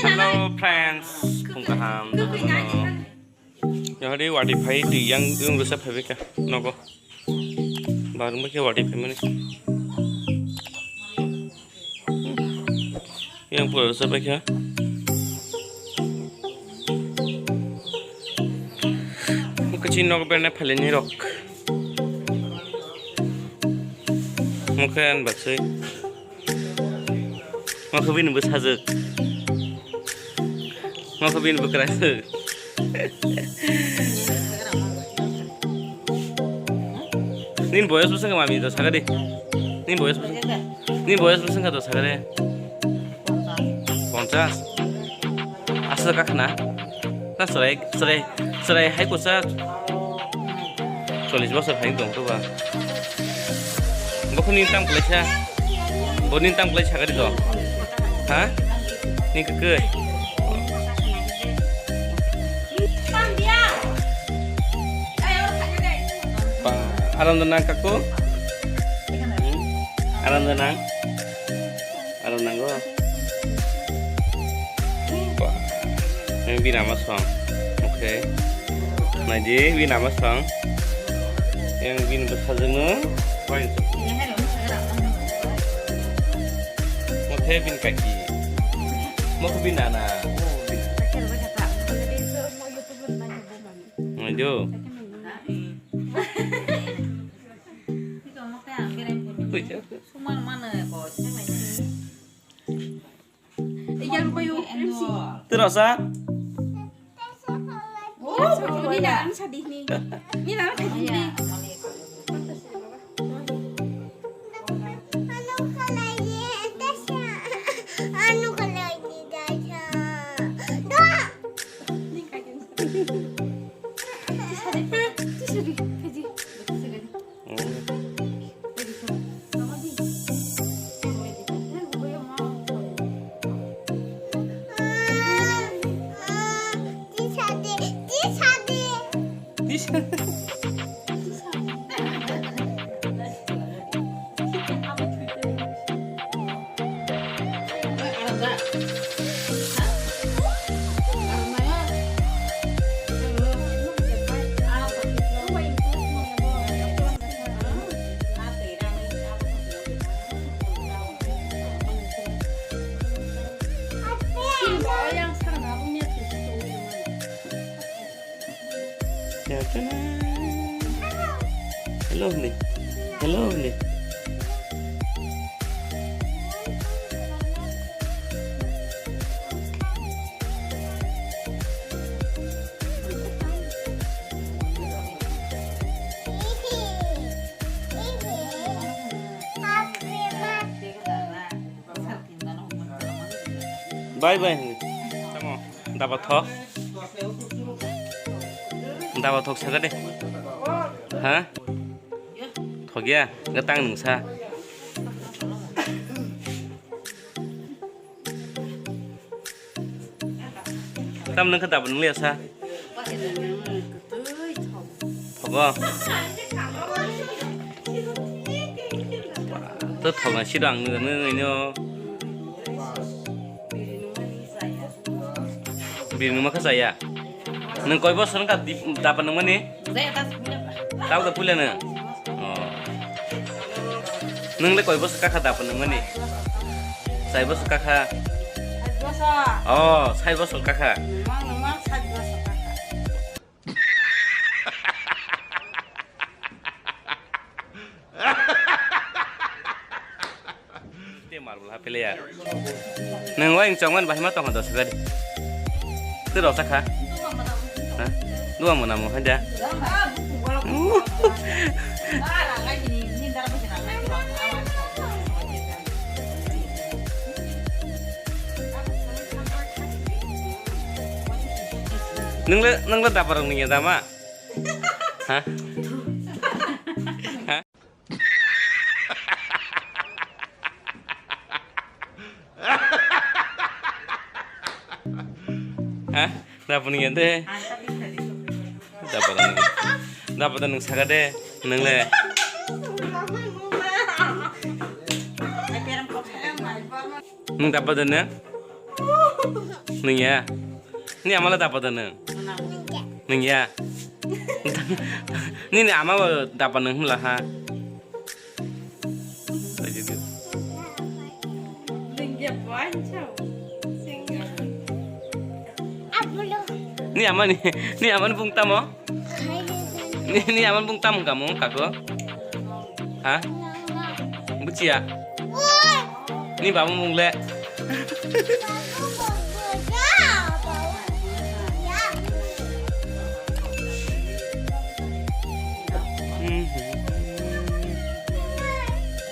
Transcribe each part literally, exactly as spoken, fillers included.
Hello friends, phung kaham. Yahari wadi phai di yang yung rusa phai ka nogo. Barung ke wadi phai mani. Yang pura rusa phai ka. Kachin nogo berne phai ni rok. Mukhe an baksai. Mokhe bini bwsajwk. Mokhe bini bwkrajwk. Nini boyos bwswk wngkha mami to sakha di. Nini boyos bwswk, nini boyos bwswk wngkha to sakha di. Ponchas. Aswk kakhna. Na chwrai, chwrai, chwrai hai kwchak. Chollish bosor hai tong to ba. Bo khuni tam kwlaisa. Bo ni tam kwlai sakari to. Ha? Ni kwkwi. Ba, aram da nang kaku? Hmm? Aram da nang? Aro nango. Ba. Yang bini ama song. Okay. Naidi bini ama song. Yang bini bwsajwkno. Mokhe bini kaki. Mokhe bini nana. Naidu. Puja. Tei rosa. Oh, ni na ang sa di ni. Ni na ang sa di ni. Hello ni. Hello ni. Bye bye. Tamo, daba thok. Daba thok saka de. Ha? Thok ya, gatang nungsa. Tam nang khe daba nung liya sa. Thogo. To thogna siro ang nung nung no. Bini nungma khe chaya. Nwng koi bosor wngkha dip-, daba nungmani? Tabuk da puila nwng? Oh. Nwng le koi bosor kakha daba nungmani? Sai bosor kakha? Oh, sai bosor kakha. Te marble ha pele ya. Nang wai chongman bahima tong dos gari. Te rok sakha. Ha? Dua mo namo hada. Nang le, nang le dapar rok ni ya dama. Ha? Ha? Ha? Dapani ya de. Dapani. Dapani nung saka de. Nung le. Nwng dapa dene? Nwng ya? Ni amala dapa dene? Nwng ya? Nini ama bo dapa nwng hwnla ha? Ni ama ni, ni ama ni bung tamo? Ni, ni ama ni bung tamo kamu, kako? Ha? Buchiya? Ni babu mung le.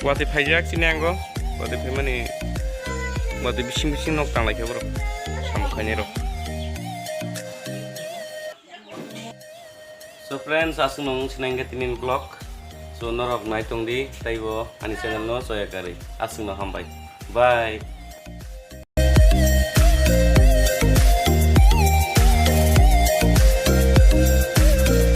Watwi phaijak chini ango. Watwi phaimani, watwi bising bising nok tanglai khe borok. Samung khainai rok. So friends, aswk no wng sinai hwnkhe tini vlog. So norok nai tong di, taibo ani channel no choya karwi. Aswk no hambai. Bye.